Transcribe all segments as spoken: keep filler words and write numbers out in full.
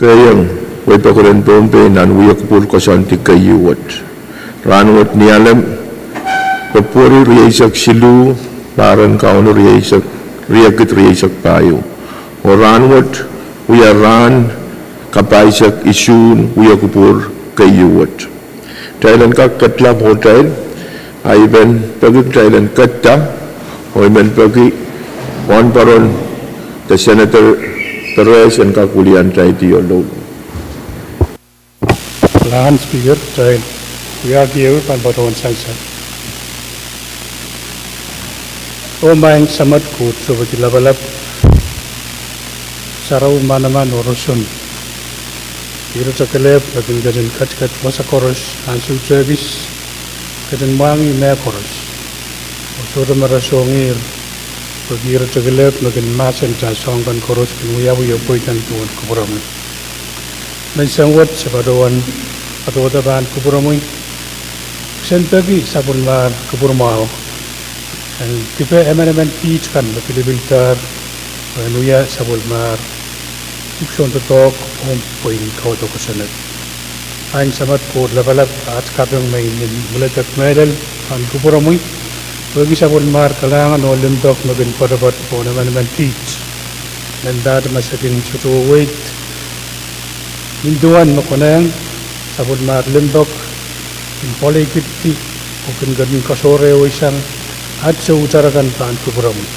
Ehieng, wei pokon en Pohnpei nan wia kupwur koasoandi keieu wet. Rahnwet ni alem, February rieisek siluh, pahr en Kauno rieisek, riekid rieisek pahieu. Oh rahnwet, wia rahn kapaisek isuhn wia kupwur keieu wet. Kitail en kak ketla mwohtail, a I men peki kitail en ketda, oh I men peki Wahnpoaron de Senator Perez en kak welian taiti oh loulou. Kalahngan Speaker, kitail wiahki ehu pahn patohwan sansal. Oh maing Samat Koht Sohpeikiong Lapalap, sarawi manaman oh roson. Irete kelehpw me kin ketin ketiket wasa koaros, ansou tehkis, ketin mwahngih mehkoaros. Oh sohte me re songehr, pwehki irete kelehpw me kin mahsenda soahng kan koaros kin wiawi oh pweida ni duwen kupwuromwi. Menseng wet se patohwan, patohda pahn kupwuromwi, kisehn peki sapwellimar kupwur mwahu en dipe emenemen kiht kan me pilipildahr, oh en wia sapwellimar dipwisoun doadoahk ong pwein kaudo kosonned. Maing Samat Koht Lapalap, at kaping me I men wiledek mehlel pahn kupwuromwi, pwehki sapwellimar kalahngan oh limpoak me kin poatopoat pohn emenemen kiht. Mendahte ma se kin sohte weweid nin duwen me konehng, sapwellimar limpoak kin pwoaleikihdi oh kin ketin koasoareweisang at soutarakan pahn kupwuromwi.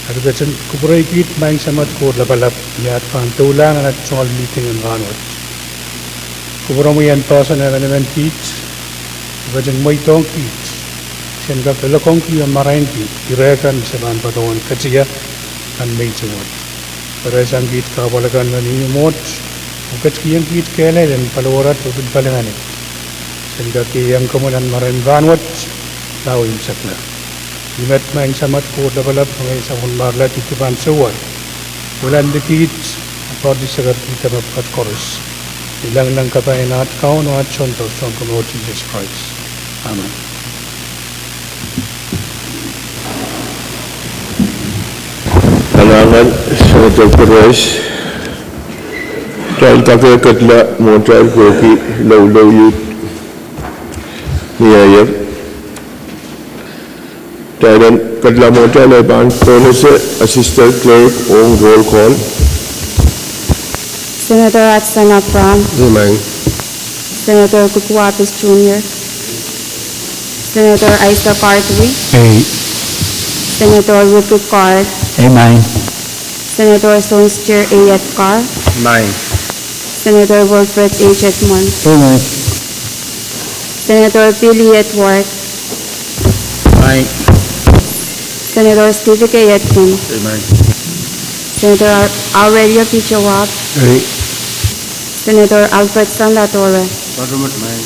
At ketin kupwurei kiht maing Samat Koht Lapalap ni at pahn doulahng nan at tungoal mihting en rahnwet. Kupwuromwi en poahsoan emenemen kiht, e ketin mweidohng kiht, sen kak lelekongki oh marainki ire kan me se pahn patohwan ketia nan mihting wet. Perehsang kiht kahpwal akan nan imwimwot, oh ketikihong kiht kehlail en paliwarat oh pil palingehni. Sen kak ieiang komwi nan marain rahnwet, lao imwisekla. I met maing Samat Koht Lapalap, mengei sapwellimar ledi dipan souwar, wilahlki kiht, oh poaridi sekerki dahme pwukat koaros. Ni lengleng kapai en at Kaun oh at Soundor, Sounkomour Sises Krais. Amen. Kalahngan Senator Perez, kitail kak ketla mwohtail pwehki loulou ieu ni ehier. Kitail en ketla mwohtail, I pahn pohnese Assistant Clerk ong roll call. Senator Hudson Abraham. Amen. Senator Kuku Wampus Junior. Senator Isaac Artwin. Aye. Senator Ricky Carl. Amen. Senator Sons Jer A. Etgar. Amen. Senator Wilfred H. Edmund. Amen. Senator Billy Edward. Aye. Senator Stephen K. Etkin. Amen. Senator Aurelio P. Joab. Aye. Senator Alfredson Latore. Amen.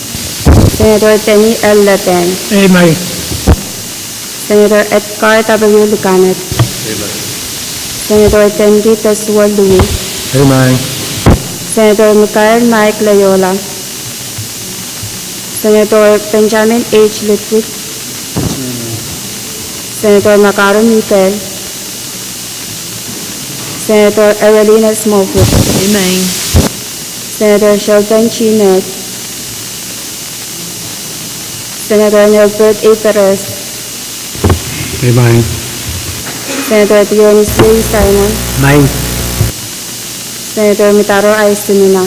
Senator Denny L. Leben. Amen. Senator Edgar W. Likaned. Amen. Senator Tendi Teswol Louis. Amen. Senator Michael Mike Loyola. Senator Benjamin H. Ludwig. Senator Makaru Mikel. Senator Evelyn S. Moffitt. Amen. Senator Sheldon G. Ned. Senator Nelbert A. Perez. Amen. Senator Dionysio E. Simon. Amen. Senator Mitaro I. Simina.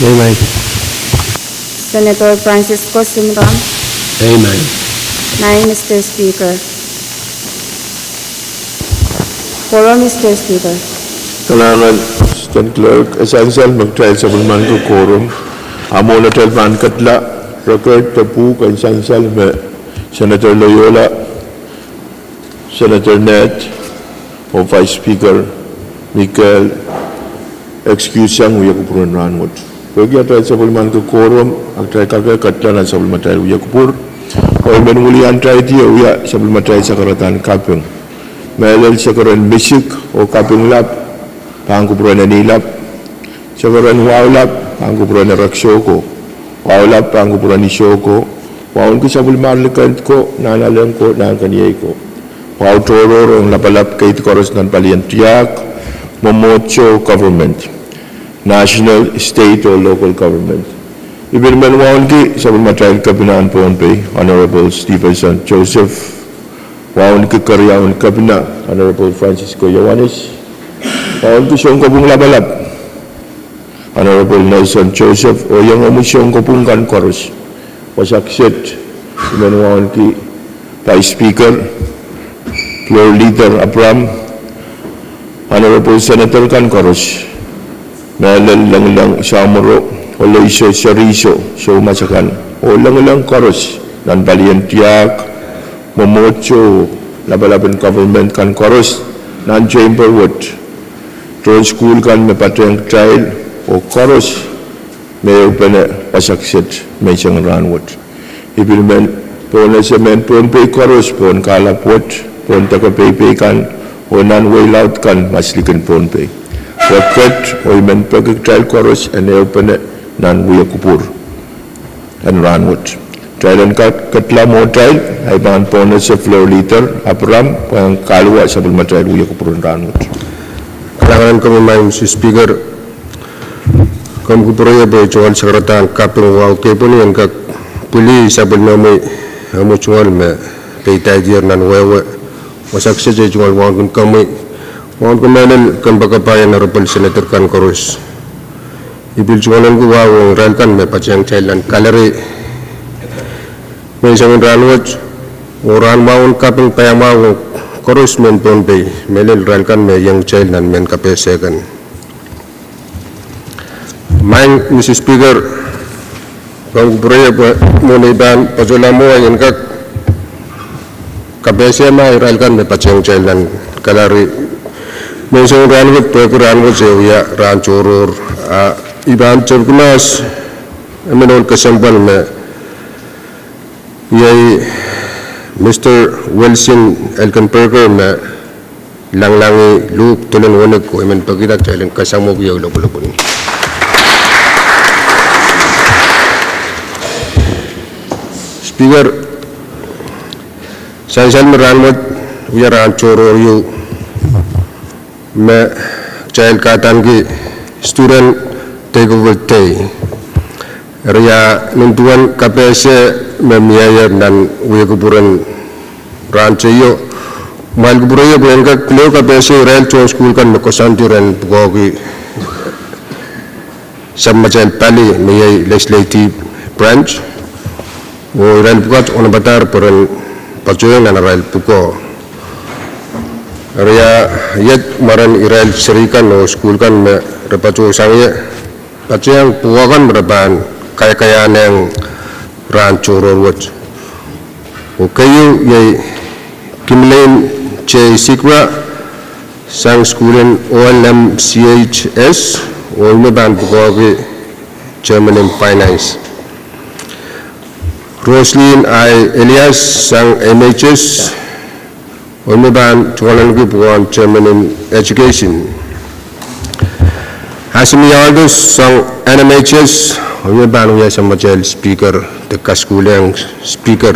Amen. Senator Francisco Sumram. Amen. Amen, Mister Speaker. Quorum, Mister Speaker. Kalahngan Assistant Clerk, e sansal me kitail sapwellimanki quorum. A mwohn atail pahn ketla record de pwuhk en sansal me Senator Loyola, Senator Ned, oh Vice Speaker Mikel, excuse sang wia kupwur en rahnwet. Pwehki atail sapwellimanki quorum, a kitail kak ketla nan sapwellimatail wia kupwur. Oh I men welian taiti oh wia sapwellimatail sakaradahn kaping. Mehlel sakaren misik oh kaping lap, pahn kupwuren Eni Lap. Sakaren wahu lap, pahn kupwuren Ereksoko. Wahu lap, pahn kupwuren Isoko. Wahu ki sapwellimar likend ko, nahnalek ko, nahnkeniei ko. Wahu tohrohr ong lapalap keid koaros nan palien tiahk, mwomwohdiso, government. national, state oh local government. I pil men wauneki sapwellimatail Kepina en Pohnpei, Honorable Stephenson Joseph, wauneki keriaun Kepina, Honorable Francisco Ioanis, wauneki sounkopwung lapalap, Honorable Nelson Joseph, oh iengomwi sounkopwung kan koaros. Wasa kiset, I men wauneki Vice Speaker, Floor Leader Abraham, Honorable Senator kan koaros, mehlel, Lengileng, Samworo, Oleiso, Seriso, Soumas akan, oh Lengileng koaros, nan palien tiahk, mwomwohdiso, lapalap en government kan koaros, nan chamber wet, tohn sukuhl kan me patehng kitail, oh koaros me ehupene wasa kiset menseng en rahnwet. I pil men pohnese mehn Pohnpei koaros, pohn kahlap wet, pohn deke peipei kan, oh nan wehi laud kan maslikin Pohnpei. Weked, oh I men peki kitail koaros en ehupene nan wia kupwur en rahnwet. Kitail en kak kedla mwohtail, I pahn pohnese Floor Leader Abraham pwehn kahluwa sapwellimatail wia kupwur en rahnwet. Kalahngan en komwi, Madam Speaker. Komw kupwureiepwe, I tungoal sakaradahn kaping wahu kepwini en kak pwili sapwellimomwi omwi tungoal me peidaidier nan wehwe. Wasa kiset I tungoal wauneki komwi, wauneki mehlel kompoakepahi Honorable Senator kan koaros. I pil tungoal wahu ong irail kan me patehng kitail nan gallery menseng en rahnwet, oh rahn mwahu en kaping paiamwahu ong koaros mehn Pohnpei, mehlel irail kan me iang kitail nan mehn kapehse kan. Maing Mr Speaker, komw kupwureiepwe mwohn ei pahn patohla mwo en kak kapehse ma irail kan me patehng kitail nan gallery menseng en rahnwet, pwehki rahnwet e wia rahn tohrohr, a I pahn tepki mahs emen ohl kesempwal me iei Mr Wilson Elkenberger me langlangi luhk dolen wenek oh I men pekihda kitail en kasamwoki lopwulopwul. Speaker, sansal me rahnwet wia rahn tohrohr ieu me kitail kahdaneki Student Takeover Day. Eri a nin duwen kapehse me mieier nan wia kupwur en rahn teio, kumwail kupwureiepwe en kak pil ehu kapehse irail tohn sukuhl kan me koasoandi ren pwukoahki sapwellimatail pali me iei Legislative Branch, oh irail pwukat onopadahr pwe ren patohng nan arail pwukoa. Eri a iet mwaren irail seri kan oh sukuhl kan me re patohsang ie, patehng pwukoa kan me re pahn kaiakaiahnehng rahn tohrohr wet. Oh keieu iei Kimlein J Sikra sang sukuhl en O L M C H S, oh I me pahn pwukoahki Chairman en Finance. Roslyn I Elias sang M H S, oh I me pahn tungoaleniki pwukoahn Chairman en Education. Asimi Aldos sang N M H S, oh I me pahn wia sapwellimatail Speaker de kasukuhlihong Speaker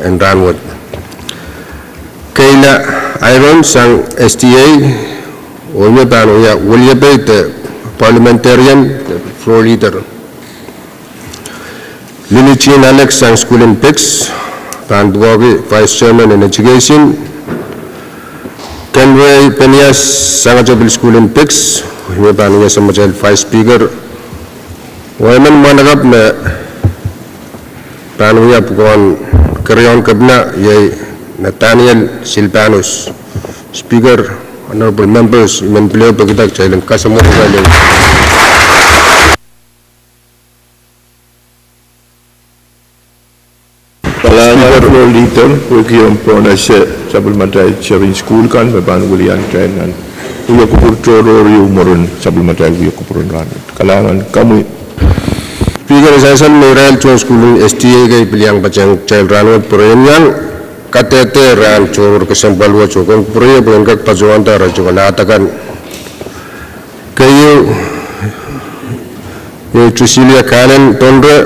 en rahnwet. Kayla Iron sang S D A, oh I me pahn wia weliepeite Parliamentarian, Floor Leader. Lily Jean Alex sang sukuhl en Pix, pahn pwukoahki Vice Chairman en Education. Kenrei Penias sang Atepil Sukuhl en Pix, oh I me pahn wia sapwellimatail Vice Speaker. Oh emen mwahnakapw me pahn wia pwukoahn keriaun kepina iei Nathaniel Silvanus. Speaker, honorable members, I men pil ehu pekihda kitail en kasamwoh irail ehu. Kalahngan Floor Leader, pwehki omw pohnese sapwellimatail seri en sukuhl kan me pahn welian kitail nan wia kupwur tohrohr ieu mwurin sapwellimatail wia kupwur en rahnwet. Kalahngan komwi. Speaker, sansal me irail tohn sukuhl en S D A kei pil iang patehng kitail rahnwet pwe re iang kadehde rahn tohrohr kesempwal wet, oh komw kupwureiepwe en kak patohwanda re tungoal ahd akan. Keieu, eh, Drusilla Cannon Tonre,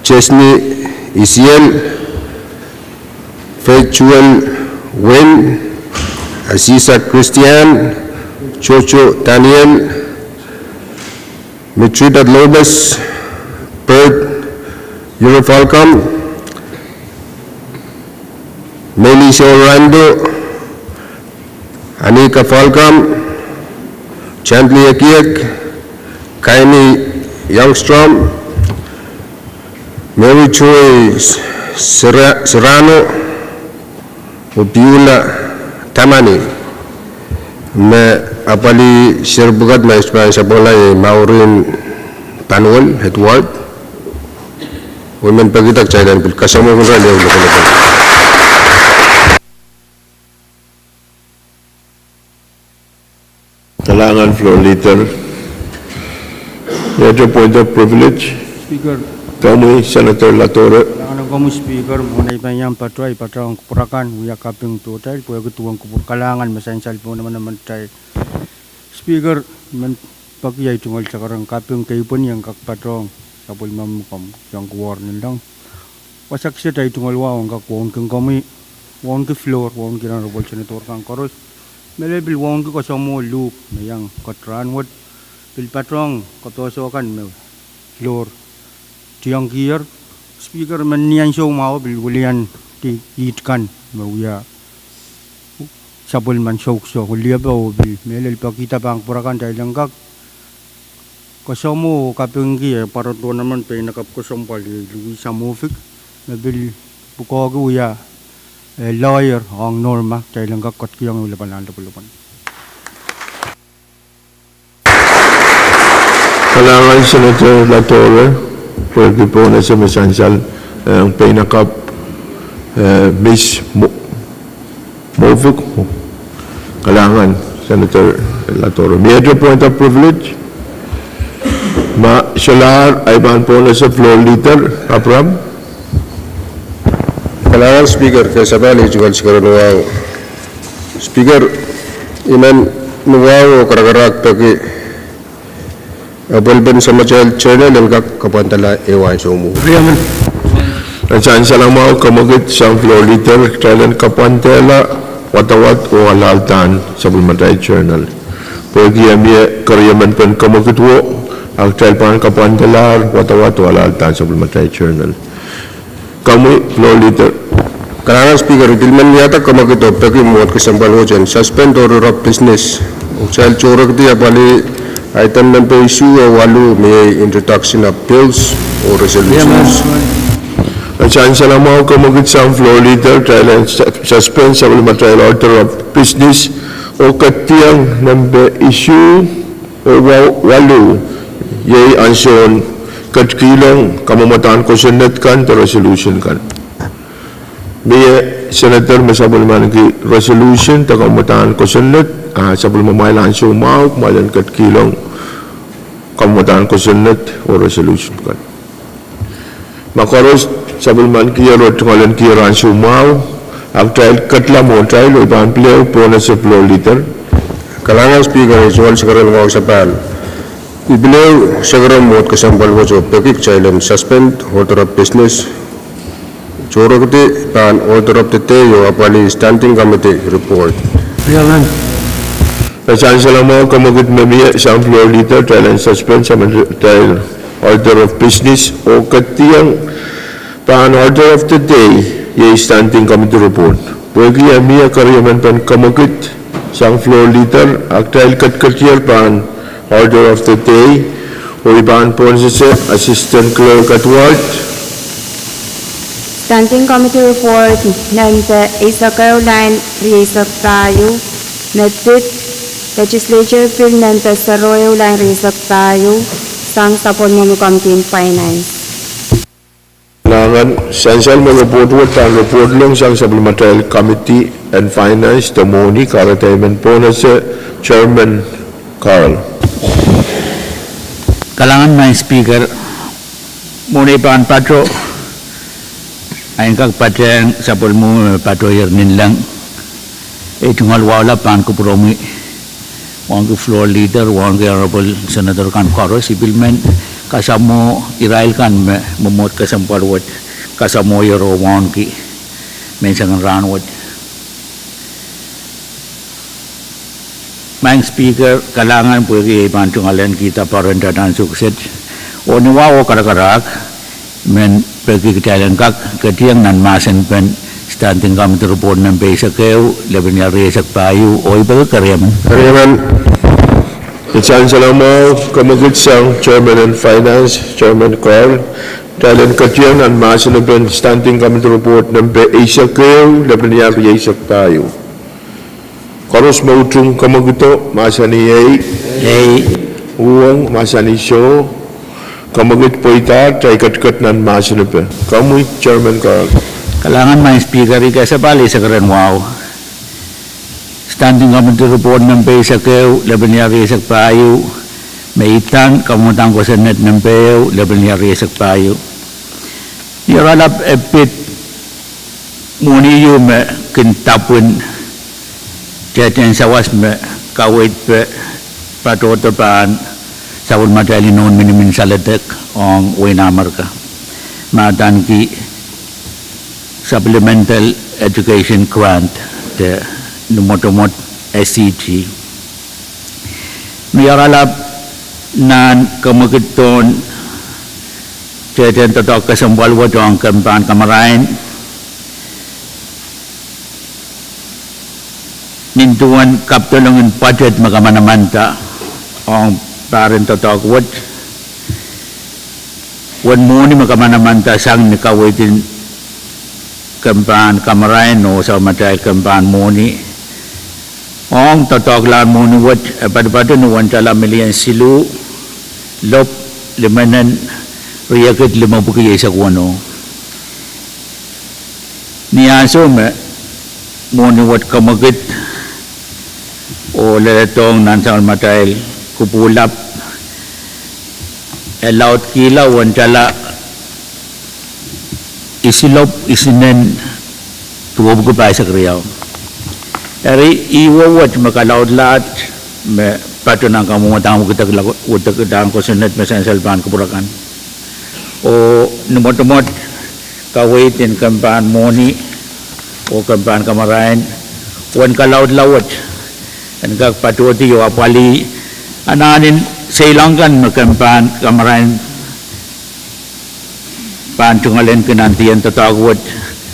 Chesney Isiel, Faith Jewel Wynn, Aziza Christian, Jojo Daniel, Mitrita Lopez, Bert Yurifalcom, Melissa Orlando, Anika Falcom, Chandler Ekiek, Kaini Youngstrom, Mary Joy Sira-, Sirano, oh Beulah Tamani. Me apwalih seri pwukat me I pahn sapwungala iei Maureen Panuel Edward. Oh I men pekihda kitail en pil kasamwo irail ehu lokoloko. Kalahngan Floor Leader. Iet point of privilege. Speaker. Komwi Senator Latore. Kalahngan en komwi Speaker, mwohn ei pahn iang patoh, I patohwan kupwur akan wia kaping pohtail pwehki duwen kupwur kalahngan me sansal pohn emenemen kitail. Speaker, I men peki ei tungoal sakaradahn kaping kei pwehn iang kak patohwan sapwellimomwi komwi iang kuwor ninleng. Wasa kiset ei tungoal wahu en kak wauneki komwi, wauneki floor, wauneki Honorable Senator kan koaros. Mehlel pil wauneki kasamwo luhk me iang ket rahnwet, pil patohwan kapehse kan me floor tiongkier. Speaker, I men ni ansou mwahu pil wiliandi kiht kan me wia sapwellimen soukiso oh liepe oh pil mehlel pekihda pahn kupwur akan kitail en kak kasamwo oh kapingki eh pwarodo naman pein akap kesempwal iei Louisa Mofik, me pil pwukoahki wia eh lawyer ong NORMA, kitail en kak ketikihong eh lapalahn lapalahn. Kalahngan Senator Latore, pwehki pohnese me sansal, eh, pein akap, eh, Miss Mo-, Mofik. Kalahngan Senator Latore. Mie point of privilege. Ma solahr, I pahn pohnese Floor Leader Abraham. Kalahngan Speaker, kesemwpwal iei tungoal sakaradahn wahu. Speaker, I men wahu oh karakarahk peki apwalipen Samatail Journal en kak kapwandala ehu ansou mwo. Nan sansal mwahu kemwekid sang Floor Leader, kitail en kapwandehla wadawad oh alahldan sapwellimatail Journal. Pwehki e mie keriemen pen kemwekid wo, a kitail pahn kapwandalahr wadawad oh alahldan sapwellimatail Journal. Komwi Floor Leader. Kalahngan Speaker, I pil men wiahda kemwekid oh peki mwohd kesempwal wet en suspend order of business. Oh kitail tohrekdi apwalih item nempe isuh oh waluh me iei introduction of bills oh resolutions. Nan sansal mwahu kemwekid sang Floor Leader, kitail en sus-, suspend sapwellimatail order of business oh ketiong nempe isuh oh wa-, waluh, iei ansoun ketikihong kamwomwadahn kosonned kan de resolution kan. Mie Senator me sapwellimaniki resolution de kamwomwadahn kosonned, a sapwellimamwail ansou mwahu kumwail en ketikihong kamwomwadahn kosonned oh resolution kan. Ma koaros sapwellimanikier oh tungoalenkier ansou mwahu, a kitail ketla mwohtail oh I pahn pil ehu pohnese Floor Leader. Kalahngan Speaker, iei tungoal sakaradahn wahu sapahl. I pil ehu sakaradahn mwohd kesempwal wet oh peki kitail en suspend order of business, tohrekdi pahn order of the day oh apwalih standing committee report. Nan sansal mwahu kemwekid me mie sang Floor Leader, kitail en suspend sapwellimatail order of business oh ketiong pahn order of the day, iei standing committee report. Pwehki e mie keriemen pen kemwekid sang Floor Leader, a kitail ketiketier pahn order of the day, oh I pahn pohnese Assistant Clerk Edward. Standing Committee Report nempe eisek ehu, line rieisek pahieu, me pid Legislature Bill nempe sero ehu, line rieisek pahieu, sang sapwellimomwi Committee en Finance. Kalahngan. Sansal me report wet pahn reportlong sang sapwellimatail Committee en Finance de Mwohni, kahrehda I men pohnese Chairman Carl. Kalahngan Maing Speaker, mwohn ei pahn patoh, a I en kak patehng sapwellime me patohier ninleng. Ei tungoal wahu lap pahn kupwuromwi, wauneki Floor Leader, wauneki Honorable Senator kan koaros. I pil men kasamwo irail kan me mwomwohd kesempwal wet kasamwoier oh wauneki menseng en rahnwet. Maing Speaker, kalahngan pwehki ei pahn tungoalenkihda poarenda nan sukuset. Oh ni wahu oh karakarahk, men peki kitail en kak ketieng nan mahsen pen Standing Committee Report nempe eisek ehu, lepin iar rieisek pahieu, oh I peki keriemen. Keriemen. Ni sansal mwahu, kemwekid sang Chairman en Finance, Chairman Carl, kitail en ketieng nan mahsen pen Standing Committee Report nempe eisek ehu, lepin iar rieisek pahieu. Koaros me utung kemwekido, mahsanih ei. Ei. Uhwong, mahsanih soh. Kemwekid pweidahr, kitail ketiket nan mahsen pen. Komwi, Chairman Carl. Kalahngan Maing Speaker, I kasapahl eisek rehn wahu. Standing Committee Report nempe eisek ehu, lepin iar rieisek pahieu, me itan kamwadang kosonned nempe ehu, lepin iar rieisek pahieu. Ni oaralap e pid mwohni ehu me kin dapwin tehtehn sawas me kaweid pe patohdo pahn sapwellimatail inoun minimin saledek ong wehin Amerika, me adaneki Supplemental Education Grant, de ni mwotomwot S E G. Ni oaralap nan kemwekid pohn tehtehn doadoahk kesempwal wet ong kempan kamarain, nin duwen kapidolongen budget me kamanamanda ong pahr en doadoahk wet, uwen mwohni me kamanamanda sang ni kaweid en kempan kamarain oh sapwellimatail kempan mwohni, ong doadoahklahn mwohni wet e patopato ni uwen tala milion siluh, lop, limenen, riekid, limepwiki, eisek weneu. Ni ansou me mwohni wet kemwekid oh leledohng nan sapwellimatail kupwuhlap, e laudkihla uwen tala isilop, isinen, duwepwiki pahisek riau. Eri ih wet me kalaudlahte me pato nan kamwadang wekidekla-, wekidekdahn kosonned me sansal pahn kupwur akan. Oh ni mwotomwot kaweid en kempan mwohni oh kempan kamarain, uwen kalaudla wet en kak patohdi oh apwalih anahnen seiloak kan me kempan kamarain pahn tungoalenki nan dihen doadoahk wet,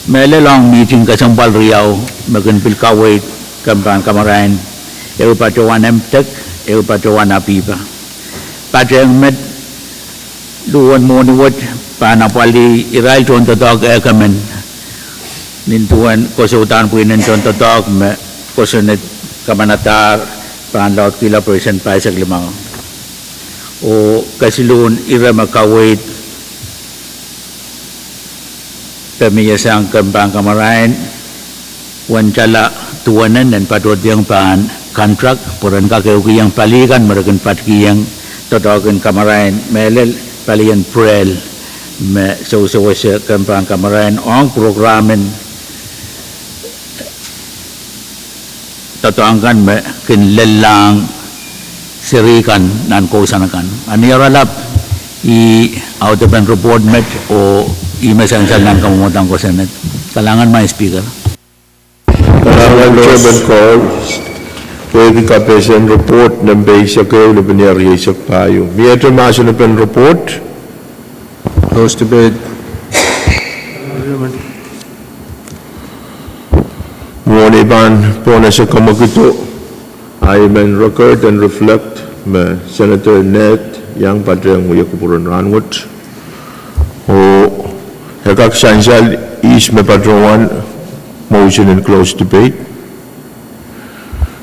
mehlel ong mihting kesempwal riau me kin pil kaweid kempan kamarain, ehu patohwan M.Tech, ehu patohwan APIPA. Patehng met, luhwen mwohni wet pahn apwalih irail tohndoadoahk ehu emen, nin duwen kosoudan pwihnen tohndoadoahk me kosonned kamanadahr pahn laudkihla percent pahisek limau. Oh kesiluhn ire me kaweid pe mie sang kempan kamarain, uwen tala duwenen en patohdiong pahn contract pwe ren kak ehukihong pali kan me re kin patkihong doadoahk en kamarain, mehlel palien Braille me sewesewese kempan kamarain ong prokram en doadoahk kan me kin lellahng seri kan nan kousoan akan. A ni oaralap, ih audepen report met oh ih me sansal nan kamwadang kosonned. Kalahngan Maing Speaker. Kalahngan Chairman Carl, pwehki kapehsen report nempe eisek ehu, lepin iar rieisek pahieu. Miehte mahsen pen report? Close debate. Mwohni pahn pohnese kemwekido, a I men record and reflect me Senator Ned Young patehng wia kupwuren rahnwet. Oh e kak sansal ihs me patohwan motion en close debate.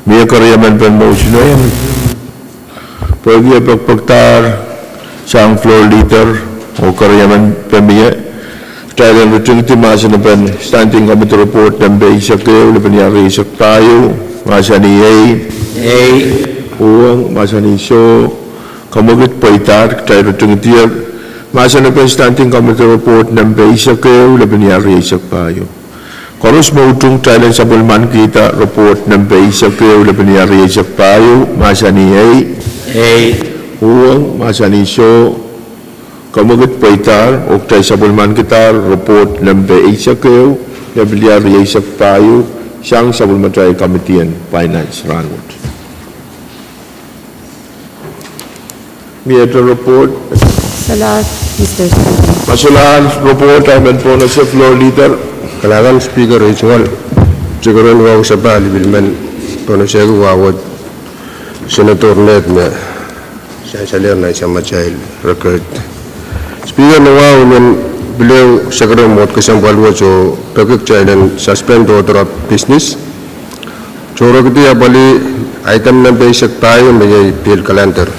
Mie keriemen pen motion o? Pwehki e pekipekdahr sang floor leader oh keriemen pwe mie, kitail en ritingdi mahsen pen Standing Committee Report nempe eisek ehu, lepin iar rieisek pahieu, mahsanih ei. Ei. Uhwong, mahsanih soh. Kemwekid pweidahr, kitail ritingdier mahsen pen Standing Committee Report nempe eisek ehu, lepin iar rieisek pahieu. Koaros me utung, kitail en sapwellimanikihda report nempe eisek ehu, lepin iar rieisek pahieu, mahsanih ei. Ei. Uhwong, mahsanih soh. Kemwekid pweidahr oh kitail sapwellimanikihdahr report nempe eisek ehu, lepin iar rieisek pahieu, sang sapwellimatail committee en finance rahnwet. Mie te report. Solahr, Mister Speaker. Ma solahr report, I men pohnese Floor Leader. Kalahngan Speaker, I tungoal sekeren wahu sapahl I pil men pohnese wahu wet Senator Ned me sansalehr nan samatail record. Speaker, ni wahu I men pil ehu sekeren mwohd kesempwal wet oh peki kitail en suspend order of business. Sohrek di apwalih item nempe eisek pahieu me iei pihl calendar.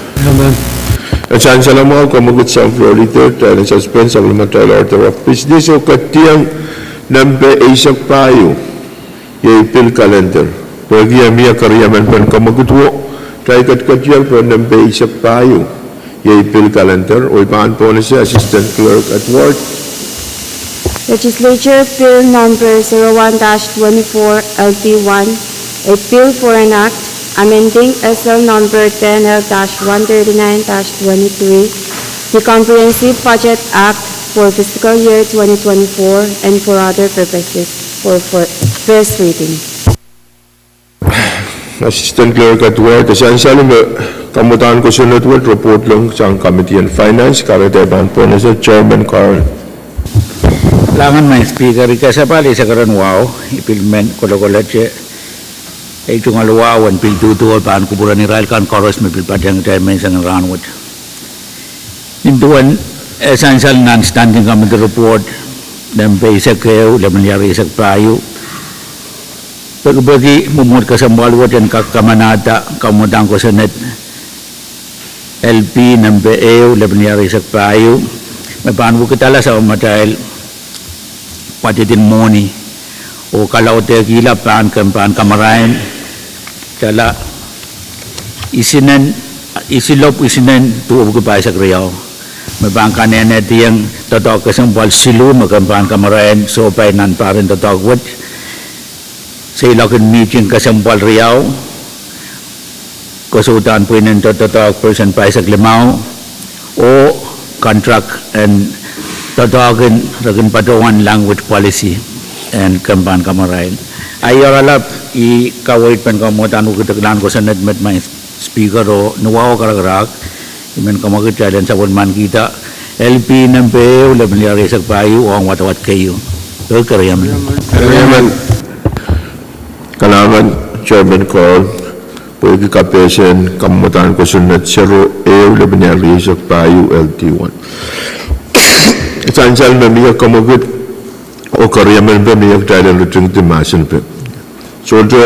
E sansal mwahu, komwekid sang Floor Leader, kitail en suspend sapwellimatail order of business oh ketieng nempe eisek pahieu, iei pihl calendar. Pwehki e mie keriemen pen komwekid wo, kitail ketiketier pohn nempe eisek pahieu, iei pihl calendar, oh I pahn pohnese Assistant Clerk Edward. Legislature Bill Number zero one dash twenty-four L P one, a bill for an act amending S L Number ten L dash one thirty-nine dash twenty-three, the Comprehensive Budget Act for fiscal year twenty twenty-four and for other purposes, for, for first reading. Assistant Clerk Edward, e sansal me kamwadahn kosonned wet report ong sang Committee on Finance, kahrehda e pahn pohnese Chairman Carl. Kalahngan Madam Speaker, I kasapahl, I sekeren wahu, I pil men kolokolete, I tungoal wahu en pil duhduwehte pahn kupwuren irail kan koaros me pil patehng kitail menseng en rahnwet. Nin duwen e sansal nan Standing Committee Report nempe eisek ehu, lepin lih eisek pahieu, pekipeki mwomwohd kesempwal wet en kak kamanahda kamwadahn kosonned L P nempe ehu, lepin lih eisek pahieu, me pahn wekidala sapwellimatail pwadidin mwohni oh kalaudehkihla pahn kemp en kamarain, tala isinen, isilopw isinen duwepwiki pahisek riau, me pahn kanehnehdiong doadoahk kesempwal siluh me kemp en kamarain sohpai nan pahr en doadoahk wet, seiloak en mihting kesempwal riau, kosoudan pweinen doadoahk percent pahisek limau, oh contract en doadoahk en re kin patohwan language policy en kemp en kamarain. Ahi oaralap, I kaweid pen kamwadahn wekidekla kosonned met Madam Speaker, oh ni wahu karakarahk I men kamwekid kitail en sapwellimanikihda L P nempe ehu, lepin lih eisek pahieu ong wadawad keieu. Peki keriemen. Keriemen. Kalahngan Chairman Carl, pwehki kapehsen kamwadahn kosonned sero ehu, lepin lih eisek pahieu L T one. Sansal me mie komwekid oh keriemen pwe mie kitail en ritingdi mahsen pwe sohte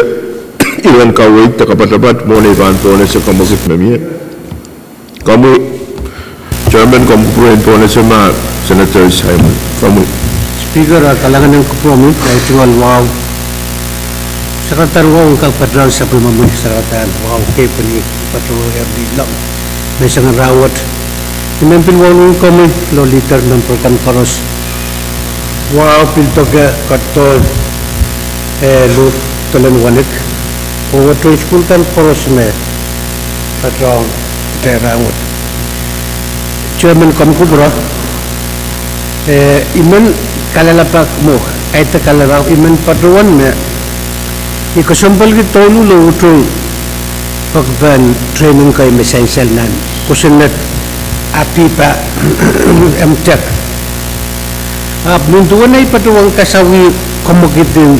iren kaweid de kapatapat mwohn ei pahn pohnese komwekid me mie. Komwi, Chairman, komw kupwuren pohnese ma Senator Simon. Komwi. Speaker, ah, kalahngan en kupwuromwi, ah, I tungoal wahu. Secretary wahu en kak patohwan sapwellimomwi, Secretary, wahu kei pwe ni patohwan ehr ni long menseng en rahnwet. I men pil wauneki komwi, Floor Leader, memper kan koaros. Wahu pil doke katohdo, eh, luhk dolen wenek oh tohn sukuhl kan koaros me patohwan kitail rahnwet. Chairman, komw kupwure, eh, I men kalelapak mwo, kaidehn kalelapak, I men patohwan me I kesempwalki douluhl oh utung pekipek en training kei me sansal nan kosonned APIPA, MTEC. Ahpw nin duwen ei patohwan kasawih komwekid en,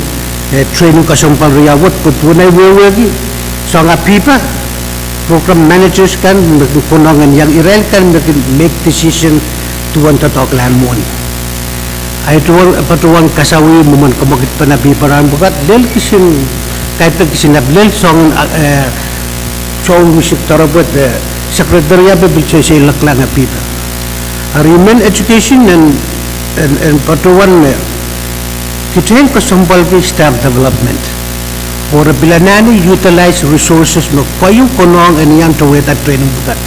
eh, training kesempwal riau wet, pwe duwen ei wehwehki soangen APIPA program managers kan me kin konehng en iang irail kan me kin make decision duwen doadoahk en mwohni. Ahi duwen patohwan kasawih mwomwen komwekid pen APIPA rahn pwukat, lel kisin, kaidehn kisin ahpw lel soangen, eh, soangen wisik doaropwe de secretary ape pil seiloaklahng APIPA. Eri I men education en, en, en patohwan me kitail kesempwalki staff development oh re pil anahne utilize resources me keieu konehng en iang towehda training pwukat.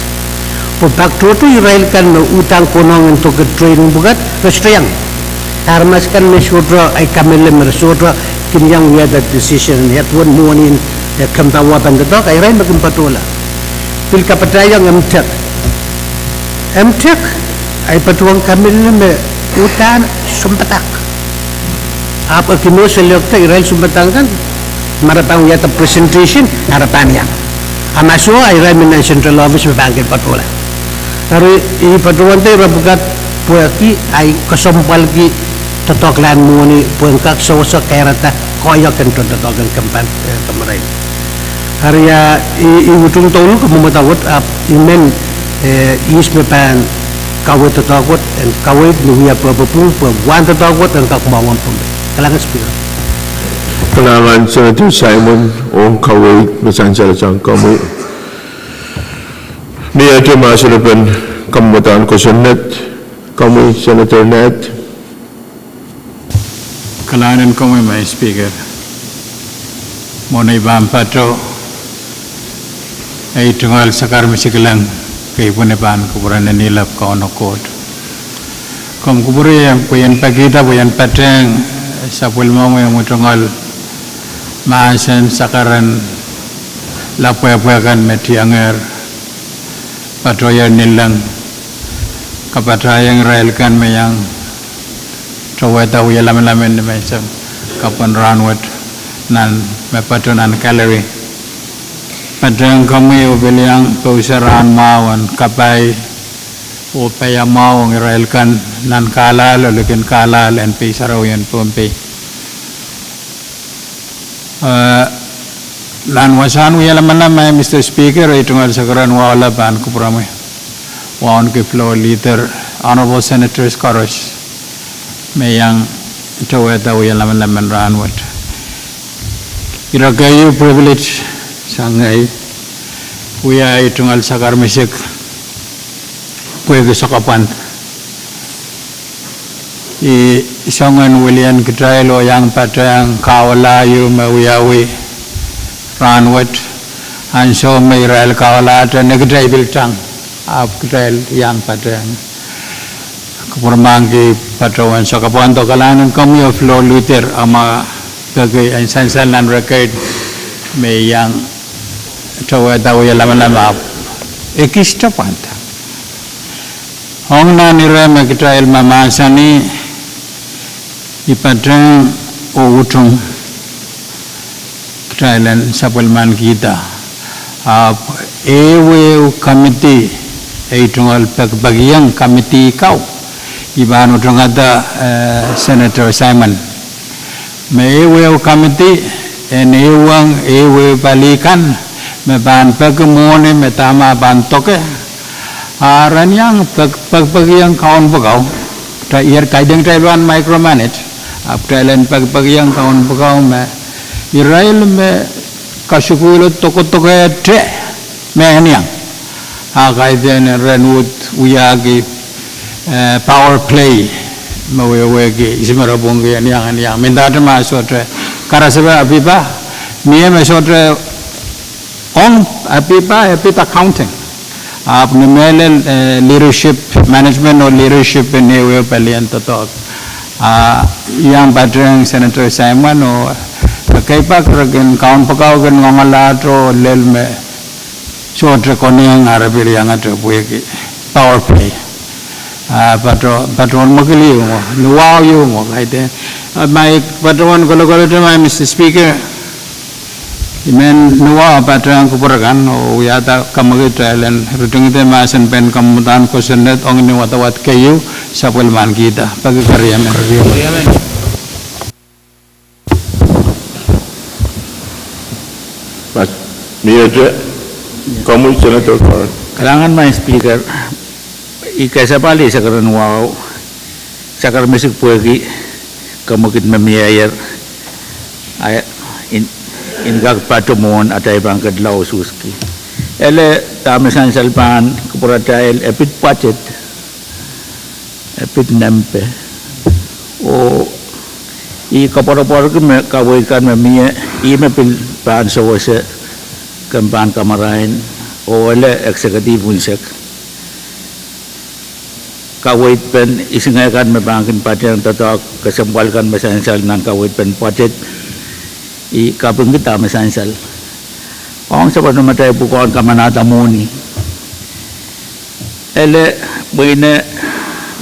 Pwe pak tohto irail kan me uhdahn konehng en doke training pwukat, re sohte iang. Aramas kan me sohte ahi kamehlele me re sohte kin iang wiahda decision en ia duwen mwohni en, eh, kempa wahpen doadoahk, irail me kin patohla. Pil kapatahiong MTEC. MTEC, ahi patohwan kamehlele me uhdahn sounpadahk. Ahpw e kin seiloakda irail sounpadahk kan, ma re pahn wiahda presentation, a re pahn iang. A ma soh, a irail me nan central office me pahn kin patohla. Eri, I patohwan dehr pwukat pwehki ahi kesempwalki doadoahk en mwohni pwehn kak sewese kahrehda koahiek en tohndoadoahk en kempan, eh, kamarain. Eri, ah, I, I utung douluhl kamwomwada wet, ahpw I men, eh, ihs me pahn kaweid doadoahk wet, en kaweid ni wia pwehpwepwung, pwe wahn doadoahk wet en kak mwahuwen Pohnpei. Kalahngan Speaker. Kalahngan Senator Simon, ong kaweid me sansal sang komwi. Ni ete mahselepen kamwadahn kosonned, komwi Senator Ned. Kalahngan en komwi, Madam Speaker. Mwohn ei pahn patoh, ei tungoal sakar misikleng, kei pwehn pahn kupwuren en ilap Kauno Koht. Komw kupwure pwe I en pekihda pwe I en patehng sapwellimomwi omwi tungoal mahsen sakaren lapwehpwe kan me tiangehr patohier nileng, kapatahieng irail kan me iang towehda wia lamalam en nimenseng kapw en rahnwet nan me patoh nan gallery. Patehng komwi oh pil iang pousehla rahn mwahu en kapai oh paiamwahu ong irail kan nan kahlahl oh likin kahlahl en Pei Sarawi en Pohnpei. Eh, nan wasahn wia lamalam ahi, Mister Speaker, ei tungoal sakaren wahu lap pahn kupwuromwi, wauneki Floor Leader, Honorable Senators koaros me iang towehda wia lamalam en rahnwet. Ire keieu privilege sang ei wia ei tungoal sakar misik pwehki sokapwan. I soangen wilian kitail oh iang patehng kahula ieu me wiawi rahnwet, ansou me irail kahulahte ne kitail pil tang, ahpw kitail iang patehng. Kupwurmahkki patohwen sokapwan. Kalahngan en komwi oh Floor Leader, ahmw peki en sansal nan record me iang towehda wia lamalam ahpw ekiste pwanda. Ong nan ire me kitail mahmahsanih, I patehng oh utung kitail en sapwellimanikihda, ahpw ehuehu committee, ei tungoal pekipekihong committee kau, I pahn utungada, eh, Senator Simon, me ehuehu committee en ehuong ehuehu pali kan me pahn peki mwohni me dahme pahn doke, a ren iang pek, pekipekihong kaun pwukoa. Kitail, kaidehn kitail pahn micromanage, ahpw kitail en pekipekihong kaun pwukoa me irail me kasukuhlo dokedokehte me en iang, a kaidehn ren uhd wiahki, eh, power play, me wehwehki ihs me re pwungki en iang, en iang. Mendahte ma sohte karasepe apipa, mie me sohte ong apipa, apipa counting. Ahpw ni mehlel, eh, leadership, management oh leadership en ehuehu palien doadoahk, a I iang patehng Senator Simon oh ekei pak re kin, kaun pwukoa kin ngoangoalahte lel me sohte konehng a re pil iangete pwehki power play. A patohwan, patohwan mwekid ieu mwo, ni wahu ieu mwo, kaidehn, a ma I patohwan kolokolete ma, Mister Speaker, I men ni wahu patehng kupwur kan oh wiahda kamwekid kitail en ritingada mahsen pen kamwadahn kosonned ong ni wadawad keieu, sapwellimanikihda. Peki keriemen. Miete, komwi Senator Curran. Kalahngan Madam Speaker, I kasapahl ei sakaren wahu, sakar misik pwehki kamwekid me mieier, a, en, en kak patoh mwohn atail pahn ketin laususki. Ele dahme sansal pahn kupwuratail e pid budget, e pid nempe. Oh I koapworopworki me kaweid kan me mie, ih me pil pahn sewese kempan kamarain, oh ele executive unsek. Kaweid pen ihs ngehn kan me pahn kin patehng doadoahk kesempwal kan me sansal nan kaweid pen budget, I kapingki dahme sansal. Ong sapwellimatail pwukoahn kamanahda mwohni, ele mwein e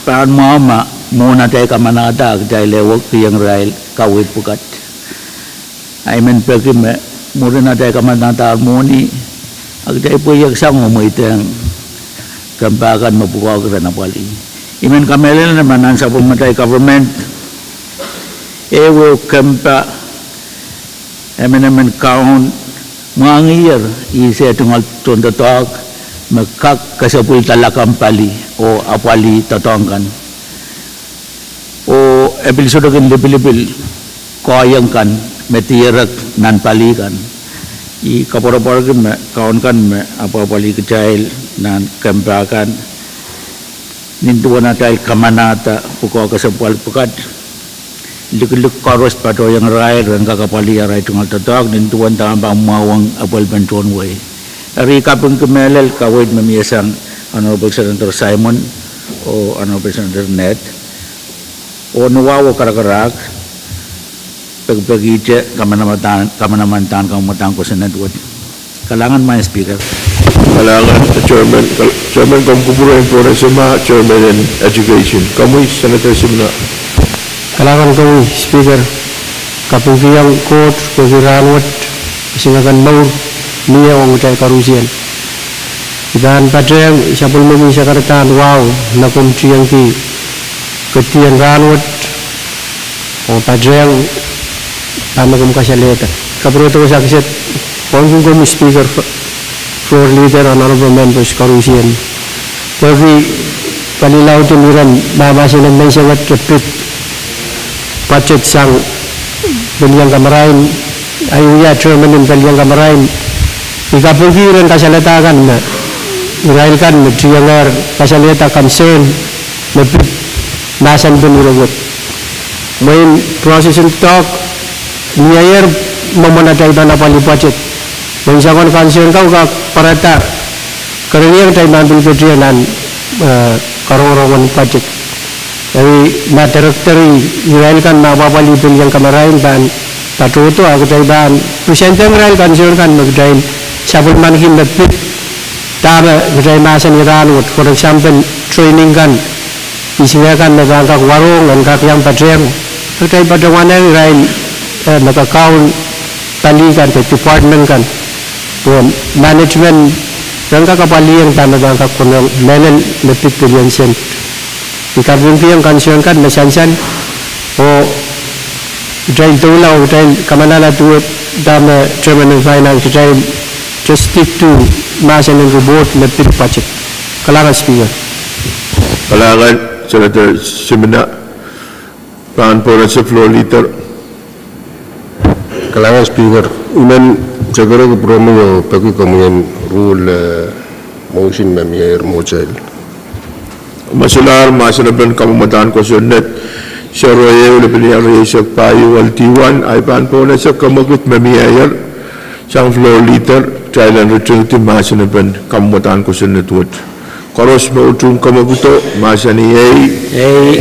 pahn mwahu ma mwohn atail kamanahda a kitail ehuekiong irail kaweid pwukat. I men peki me mwurin atail kamanahda mwohni, a kitail pweiek sang oh mweidehng kempa kan me pwukoahki ren apwalih. I men kamehlele me nan sapwellimatail government, ehu ehu kempa emenemen Kaun mwahngiher, ih se tungoal tohndoadoahk me kak kesepwilda lakapw pali oh apwalih doadoahk kan. Oh e pil sohte kin lipilipil koahiek kan me dierek nan pali kan. I koapworopworki me Kaun kan me apwapwalih kitail nan kempa kan, nin duwen atail kamanada pwukoa kesempwal pwukat, likilik koaros patohwan irail ren kak apwalih arail tungoal doadoahk, nin duwen dahme pahn mwahwong apwalipen tohn wehi. Eri I kapingki mehlel kaweid me mie sang Honorable Senator Simon oh Honorable Senator Ned, oh ni wahu oh karakarahk, pekipekihte kamanaman dahn kamwohn mwadang kosonned wet. Kalahngan, Madam Speaker. Kalahngan, Chairman, Chairman, komw kupwure en pwohnese ma Chairman en Education. Komwi Senator Simina. Kalahngan komwi Speaker, kapingkihong Koht pwehki rahnwet, isingek en mour mie ong kitail koarusie. I pahn patehng sapwellimomwi sakaradahn wahu me komw tiengki kedieng rahnwet oh patehng dahme komw kasalehda. Kapwuredo wasa kiset, wauneki komwi Speaker, Floor Leader, Honorable Members koarusie, pwehki pali laud en iren mahmahsen en menseng et pid budget sang pil iang kamarain, ahi wia chairman en pil iang kamarain. I kapingki ren kasalehda kan me irail kan me tiengehr kasalehda concern me pid mahsen pen ire wet. Mwein process en doadoahk, mieier mwomwen atail pahn apwalih budget. Mwein soangen concern kau kak pwarada kerenieng atail pahn pil ketie nan, eh, karongarongen budget. Eri ma director, irail kan me apwapwalih pil iang kamarain pahn patohdo, a kitail pahn presenteng irail concern kan me kitail sapwellimaniki me pid dahme kitail mahsanih rahnwet, for example, training kan, isingek kan me pahn kak warohng en kak iang patehng, kitail patohwanehng irail, eh, me kakaun pali kan de department kan, pwe management ren kak apwaliong dahme pahn kak konehng mehlel me pid billion sent. I kapingkihong concern kan me sansal, oh kitail doula oh kitail kamalahla duwe dahme Chairman en Finance, kitail just stick to mahsen en report me pid budget. Kalahngan Speaker. Kalahngan Senator Simina. Rahn pwohnese Floor Leader. Kalahngan Speaker, I men tekereki pwuromwi oh peki komwi en rule, eh, motion me mieier mwohtail. Me solahr mahsen pen kamwadahn kosonned sero ehu lepin riau rieisek pahieu L D one, ahi pahn pwohnese kemwekid me mieier sang Floor Leader, kitail en ritingdi mahsen pen kamwadahn kosonned wet. Koaros me utung kemwekido, mahsanih ei. Ei.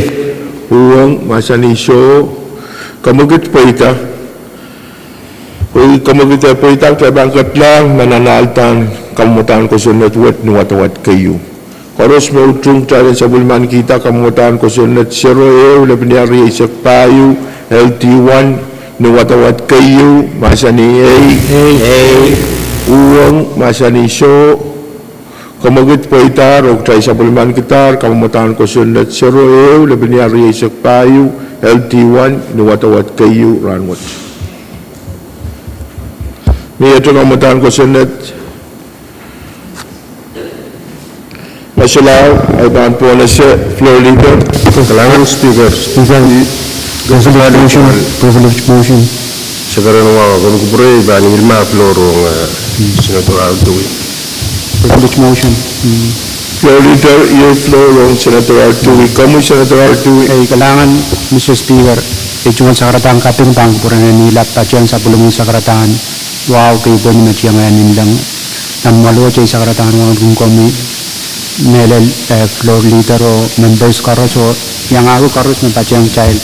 Uhwong, mahsanih soh. Kemwekid pweida. Pwe kemwekid pweida, kitail pahn ketlahng me nan aldahn kamwadahn kosonned wet ni wadawad keieu. Koaros me utung, kitail en sapwellimankihda kamwadahn kosonned sero ehu lepin riau rieisek pahieu L D one ni wadawad keieu, mahsanih ei. Ei. Uhwong, mahsanih soh. Kemwekid pweidahr oh kitail sapwellimankidahr kamwadahn kosonned sero ehu lepin riau rieisek pahieu L D one ni wadawad keieu rahn wet. Miehte kamwadahn kosonned. Me solahr, ahi pahn pwohnese Floor Leader. Kalahngan Speaker. Speaker, privilege motion, privilege motion. Sekeren wa, komw kupwure, I pahn iang floor rong, eh, Senator Altui. Privilege motion. Floor Leader, iei floor rong Senator Altui. Komwi Senator Altui. Ei, kalahngan Mister Speaker. I tungoal sakaradahn kaping pahn kupwuren en ilap patehng sapwellimomwi sakaradahn wahu kei pwehn me tiengehn inleng. Nan mwoaloht ei sakaradahn wauneki komwi mehlel, eh, Floor Leader oh members koaros oh iangahki koaros me patehng kitail.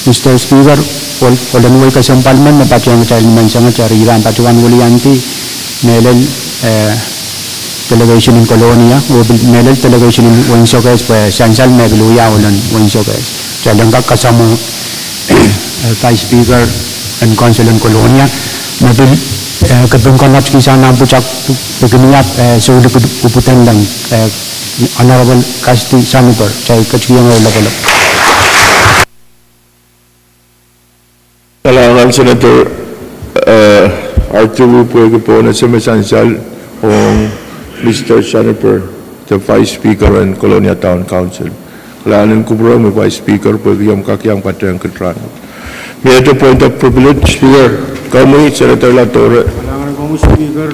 Mister Speaker, ohl, ohl en wehi kesempwal men me patehng kitail ni menseng et, eri I pahn patohwan weliandi mehlel, eh, delegation en Kolonia oh pil mehlel delegation en Wein Sokehs, pwe sansal me pil wia ohl en Wein Sokehs. Kitail en kak kasamwo, eh, Vice Speaker en Council en Kolonia, me pil, eh, kepin konnektki sang nan pwutak pekiniap, eh, soulik upwudenleng, eh, Honorable Cassidy Saniper, kitail ketikihong ih lapalap. Kalahngan Senator, eh, Artuwi pwehki pohnese me sansal ong Mister Saniper, the Vice Speaker en Kolonia Town Council. Kalahngan en kupwure mwo Vice Speaker pwehki omw kak iang patehng kit rahnwet. Miehte point of privilege, Speaker. Komwi Senator Latore. Kalahngan en komwi Speaker,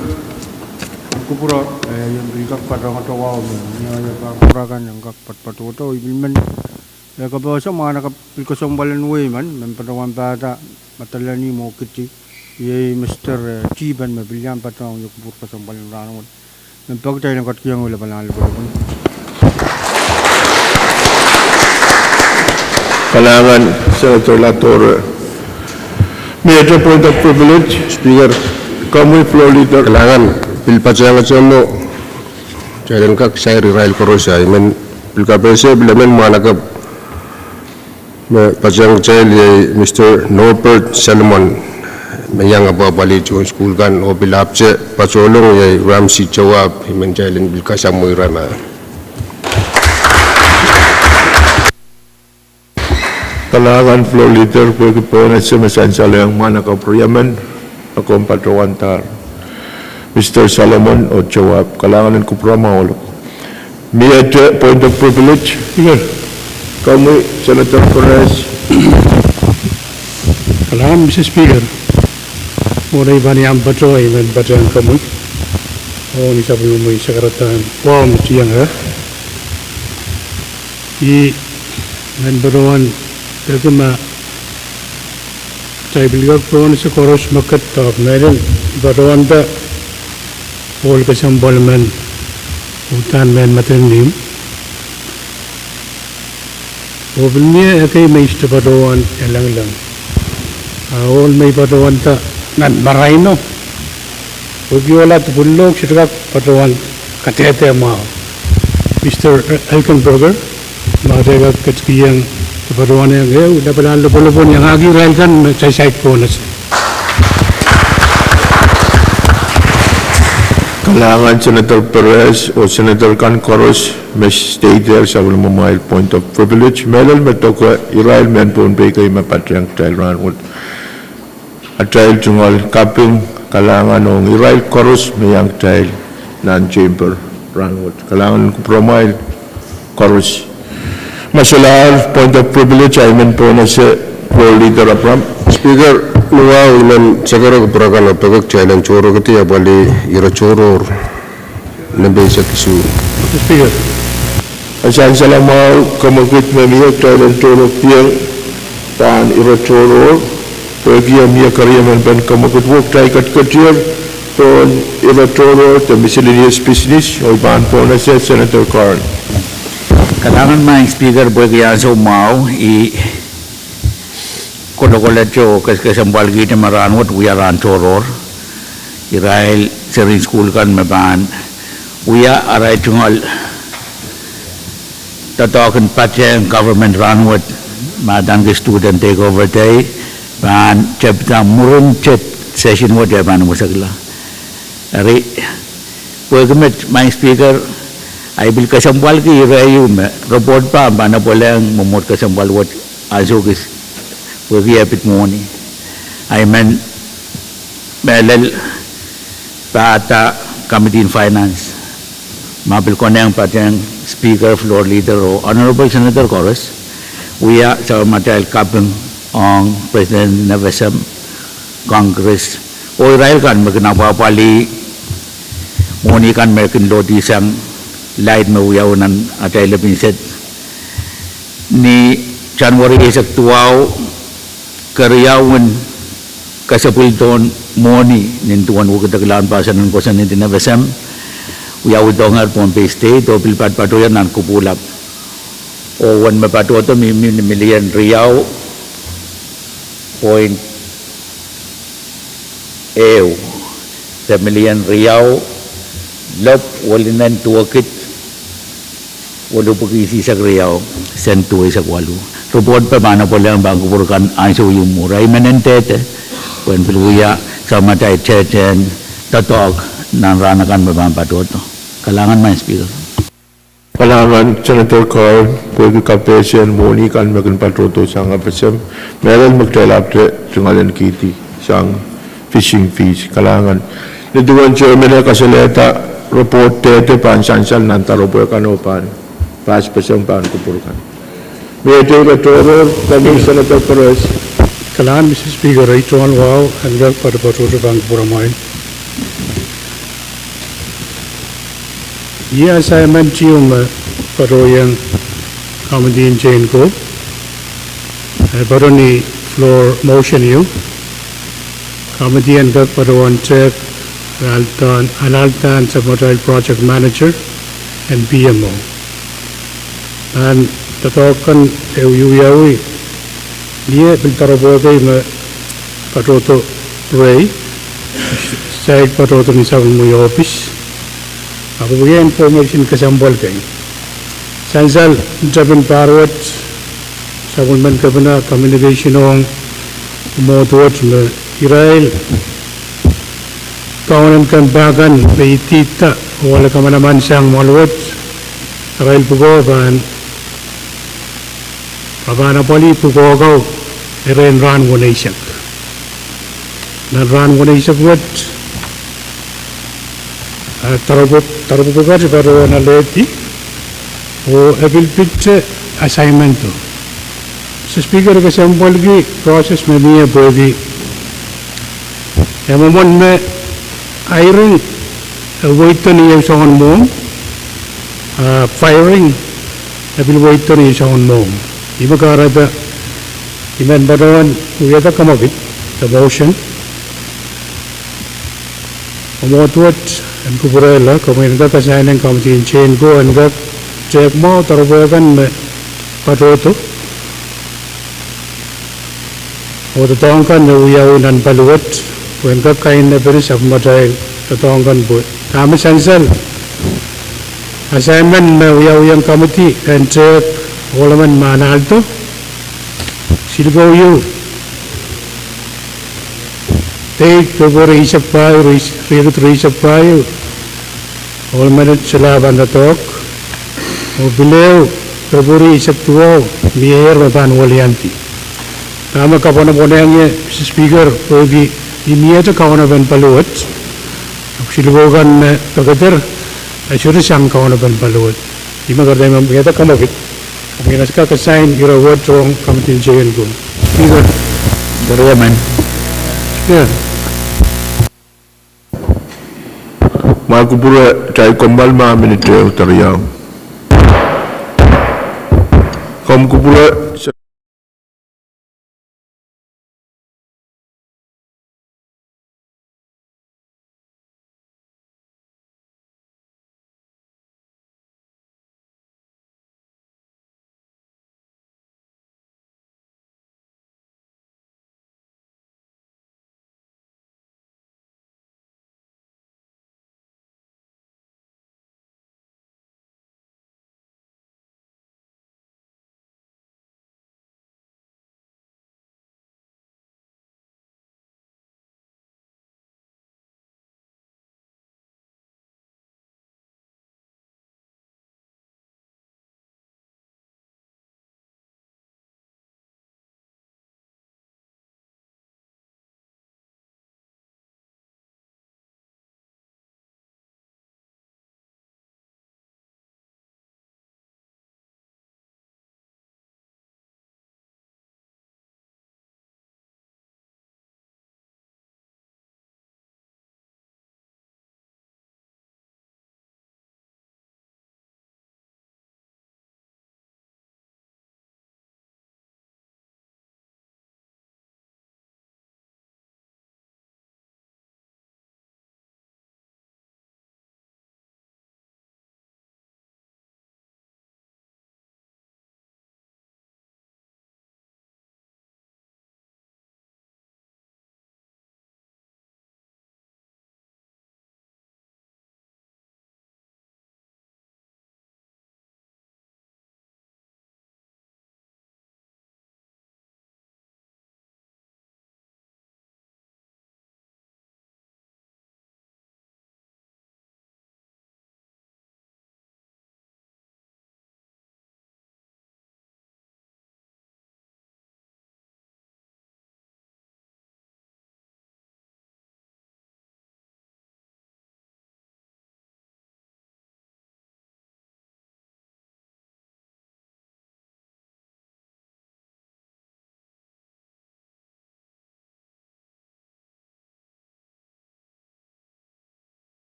kupwure, eh, I en pil kak patohwanda wahu me, ni aia pahn kupwure kan en kak patohdo, I pil men, eh, kapehse mwahnakapw pil kesempwal en wehi men, men patohwan pahda, madalani mwo kidi, iei Mister, eh, Tipen me pil iang patohwan ie kupwur kesempwal en rahnwet. Mehn peki kitail en ketikihong ih lapalap, lapalap. Kalahngan Senator Latore. Miehte point of privilege, Speaker. Komwi Floor Leader. Kalahngan, pil patehngete mwo, kitail en kak sair irail koaros, I men pil kapehse pil emen mwahnakapw me patehng kitail iei Mister Norbert Salomon, me iang apwahpwalih tohn sukuhl kan oh pil ahpwete patohlong iei Ramsey Joab, I men kitail en pil kasamwo ira ma. Kalahngan Floor Leader pwehki pohnese me sansal ong mwahnakapw riemen me komw patohwandahr, Mister Salomon oh Joab. Kalahngan en kupwure mwahu. Miehte point of privilege. Speaker. Komwi Senator Perez. Kalahngan Mister Speaker. Mwohn ei pahn iang patohdo I men patehng komwi oh ni sapwellimomwi sakaradahn wahu me I iang ie. I men patohwan peki ma kitail pil kak pohnese koaros me ket ahpw mehlel patohwanda ohl kesempwal men uhdahn mehn madanihmw. Oh pil mie ekei me I sohte patohwan ialengileng. A ohl me I patohwanda nan maraino, pwehki ohla dipwillohk sohte kak patohwan kadehde mwahu, Mister Elkenberger, ma kitail kak ketikihong de patohwan iang ehu lapalap lopwolopwon iangahki irail kan me saikinte pohnese. Kalahngan Senator Perez oh Senator kan koaros me stay there, sapwellimomwail point of privilege, mehlel me doke irail mehn Pohnpei kei me patehng kitail rahnwet. Atail tungoal kaping, kalahngan ong irail koaros me iang kitail nan chamber rahnwet. Kalahngan en kupwuromwail koaros. Ma solahr point of privilege, I men pohnese Floor Leader Abraham. Speaker, ni wahu I men sakara kupwure kan oh peki kitail en tohrohrkihdi apwalih ire tohrohr nempe eisek isuh. Speaker, e sansal mwahu kemwekid me mie kitail en tohrohrkihdiong pahn ire tohrohr, pwehki e mie keriemen pen kemwekid wo kitail ketiketier pohn ire tohrohr de miscellaneous business, oh I pahn pohnese Senator Curran. Kalahngan Maing Speaker pwehki ansou mwahu, I kolokolete oh kes- kesempwalkihte me rahnwet wia rahn tohrohr. Irail seri en sukuhl kan me pahn wia arail tungoal doadoahk en patehng government rahnwet, ma adaneki Student Takeover Day, pahn tepda mwurin tet session wet eh pahn imwisekla. Eri, pwehki met Maing Speaker, I pil kesempwalki ire ieu me report pahn pahn apwalehng mwomwohd kesempwal wet ansou kis, pwehki e pid mwohni. I men mehlel pahda Committee en Finance, ma pil konehng patehng Speaker, Floor Leader oh Honorable Senator koaros, wia sapwellimatail kaping ong President N F S M, Congress, oh irail kan me kin apwahpwalih mwohni kan me kin lohdi sang laid me wiawi nan atail lepin sed ni January eisek duwau, keriaun kesepwildohn mwohni nin duwen wekidek lahn pahsan en kosonned en N F S M wiawihdohngehr Pohnpei State oh pil patopato nan kupwuhlap. Oh uwen me patohdo mihmi ni million riau point ehu, de million riau lop welinen duwekid welipwiki isihsek riau, sent duweisek waluh. Report pahn apwalehng pahn kupwur kan ansou ieu mwuhr. I men en dehde pwehn pil wia sapwellimatail tehtehn doadoahk nan rahn akan me pahn patohdo. Kalahngan Maing Speaker. Kalahngan Senator Carl, pwehki kapehse en mwohni kan me kin patohdo sang FSM, mehlel me kitail ahpwete tungoaleniki sang fishing fees. Kalahngan. Ni duwen chairman eh kasalehda report tehte pahn sansal nan doaropwe kan oh pahn pass FSM pahn kupwur kan. Mie tei re tohrohr, komwi Senator Perez. Kalahngan Mister Speaker, ei tohn wahu en kak patopato pahn kupwuramwail. Ia assignment ieu me patohiong committee en Chain Go, eh, patohwan floor motion ieu. Committee en kak patohwan tehk alahldahr, alahldahr sapwmatail project manager en P M O. Nan doadoahk kan e wiawi, mie pil doaropwe kei me patohdo rehi, saik patohdo ni sapwellimomwi ohpis. Ahpw wia information kesempwal kei. Sansal tepin pahr wet, sapwellimen kepina communication ong mwohd wet me irail kaun en kempa kan me idihda oh ale kamanaman sang mwoahl wet, arail pwukoa pahn, re pahn apwalih pwukoa kau erein rahn weneisek. Nan rahn weneisek wet, ah, doaropwe, doaropwe pwukat patohwan alehdi, oh e pil pitte assignment o. Mister Speaker, kesempwalki process me mie pwehki e mwomwen me hiring e weighted ni ehu soangen mwohmw, ah, firing e pil weighted ni ehu soangen mwohmw. Ih me kahrehda I men patohwan wiahda kamwakid de motion. Mwohd wet en kupwurehla, komwi en kak assign-eng committee en Chain Go en kak tehk mwahu doaropwe kan me patohdo oh doadoahk kan me wiawi nan pali wet, pwe en kak kainene pene sapwmatail doadoahk kan pwe dahme sansal assignment me wiawiong committee en tehk ohl emen me anahn aldo, siluh ko ieu, date February eisek pahieu, riekid rieisek pahieu, ohl emen solahr pahn doadoahk, oh pil ehu February eisek duwau, mieier me pahn weliandi. Dahme kapwonopwonehng ie, Mister Speaker, pwehki I miehte kawenepen pali wet, siluh ko kan me pekeder, e sohte sang kawenepen pali wet. Ih me kahrehda I men wiahda kamwakid, komwi en kak assign ire wet rong committee en Chain Go. Speaker. Teriamen. Speaker. Ma kupwure tai komwal ma minit ehu, teriau. Komw kupwure.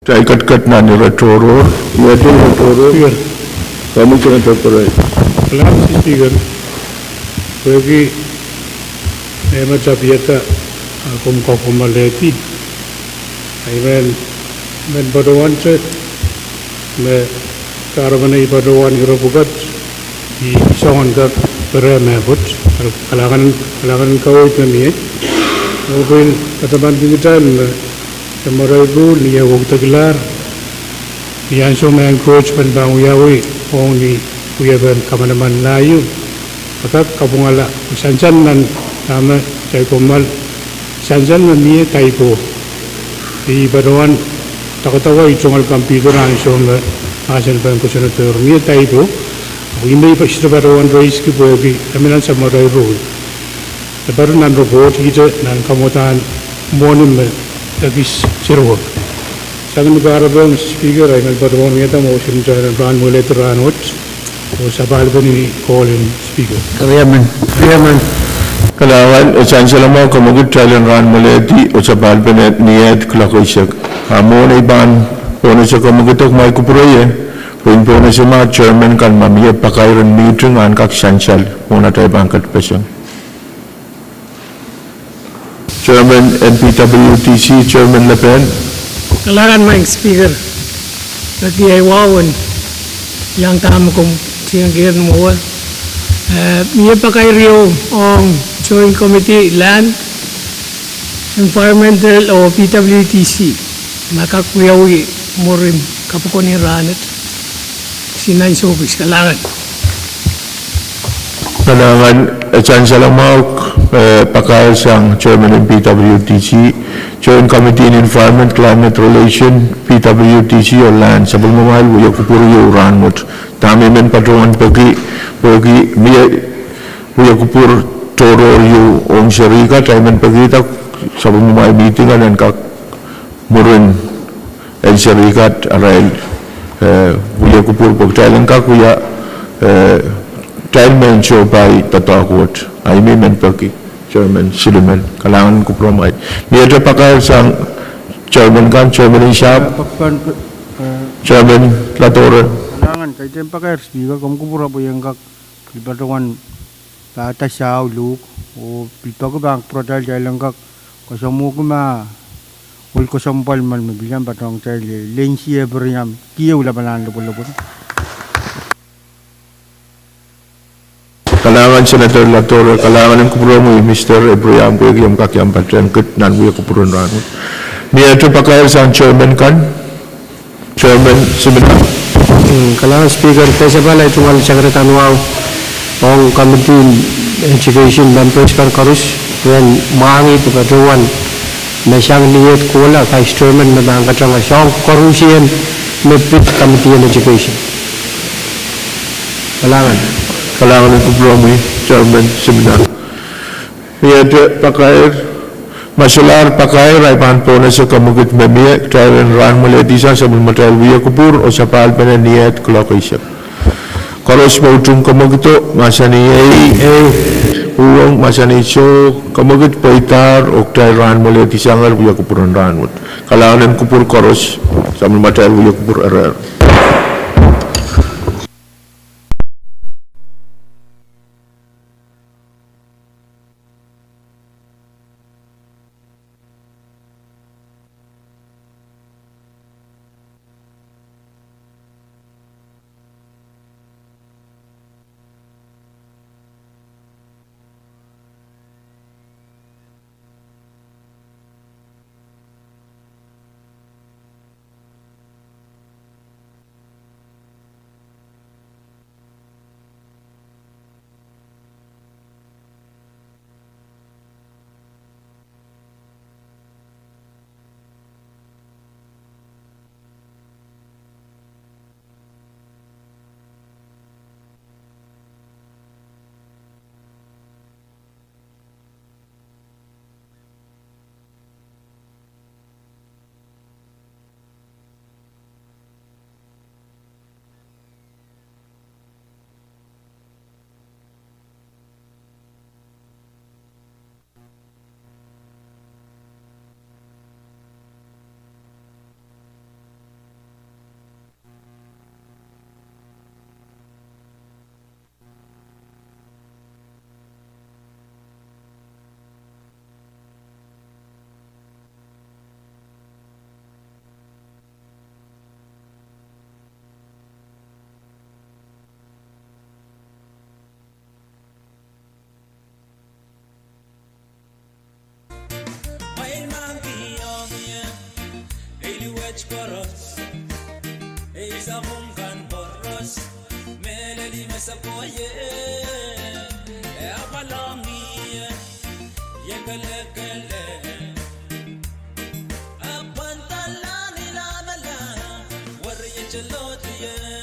Kitail ketiket nan ire tohrohr. Ire tohrohr. Speaker. Komwi Senator Perez. Kalahngan Speaker. Pwehki me ma tapihada, a komw kakommoalehdi. Amen. Men patohwan te, me kahrepen ei patohwan ire pwukat, I soangen kak pere mehkot, kalahngan, kalahngan kaweid me mie. Oh pil katamankin kitail me Samatail Ruhl ni eh wekidekla, ni ansou me Koht men pahn wiawi ong ni wiepen kamanaman lahieu, a kak kapwungala, sansal nan, dahme kitail kommoal, sansal me mie typo. I patohwan dakadawei tungoal computer ansou me mahsen pahn kosonnedo, mie typo. Ahpw I men pahn sohte patohwan reiski pwehki e mi nan Samatail Ruhl. E patohwan nan report ihte nan kamwadahn mwohni me ekis siruwek. Sang ni kahrepe, Mister Speaker, I men patohwan wiahda motion en rahn mweledi rahnwet, oh sapahl pene ni call-in Speaker. Riemen. Riemen. Kalahngan, e sansal mwahu kemwekid kitail en rahn mweledi, oh sapahl pene ni eh kuloak eisek. A mwohn ei pahn pohnese kemwekid, kumwail kupwure ie, pwe I en pohnese ma chairman kan ma mie pakair en meeting en kak sansal mwohn atail pahn ketpeseng. Chairman N P W T C, Chairman Lepen. Kalahngan Madam Speaker. Peki ei wahu en iang dahme komw tiengki mwowe. Eh, mie pakair ieu ong Joint Committee Land, Environmental oh P W T C. Ma kak wiawi mwurin kapokon en rahnwet. Sinan sopis, kalahngan. Kalahngan, e sansal mwahu, eh, pakair sang Chairman en P W T C, Joint Committee en Environment, Climate Relation, P W T C oh Land, sapwellimamwail wia kupwur ieu rahnwet. Dahme I men patohwan peki, pwehki mie wia kupwur tohrohr ieu ong seri kat, I men peki dah sapwellimamwail meeting en kak mwurin en seri kat arail, eh, wia kupwur pwe kitail en kak wia, eh, kitail men sohpai doadoahk wet. I men peki, Chairman Silimen, kalahngan kupwuromwail. Miehte pakair sang Chairman kan, Chairman Inshap, Chairman Ladore. Kalahngan, kaidehn pakair Speaker, komw kupwure pwe I en kak pil patohwan pahda sahu luhk, oh pil peki pahn kupwuratail kitail en kak koasoamwuhki ma ohl koasoamwpwal men me pil iang patohwan kitail, Lindsey Abraham, kiheu lapalahn lopwolopwon. Kalahngan Senator Ladore, kalahngan en kupwuromwi Mister Abraham pwehki omw kak iang patehng kit nan wia kupwur en rahnwet. Miehte pakair sang Chairman kan. Chairman Simina. Mm, kalahngan Speaker, keieu sapahl ahi tungoal sakaradahn wahu ong Committee en Education members kan koaros, ren mwahngih pwe patohwan me sang ni eh kohla Vice Chairman me pahn katongoal soahng koaros en me pid Committee en Education. Kalahngan. Kalahngan en kupwuromwi Chairman Simina. Miehte pakair, ma solahr pakair, I pahn pohnese kemwekid me mie, kitail en rahn mweledi sang sapwellimatail wia kupwur, oh sapahl pene ni eh kuloak eisek. Koaros me utung kemwekido, mahsanih ei, ei, uhwong, mahsanih soh, kemwekid pweidahr, oh kitail rahn mweledi sang wia kupwur en rahnwet. Kalahngan en kupwur koaros, sapwellimatail wia kupwur erehr. Koaros, ei sapwung kan koaros, mehlel me se pwoiei, e apwalong ie, ie kelehkele, a pwandalani lamalam, weriet lodi ie.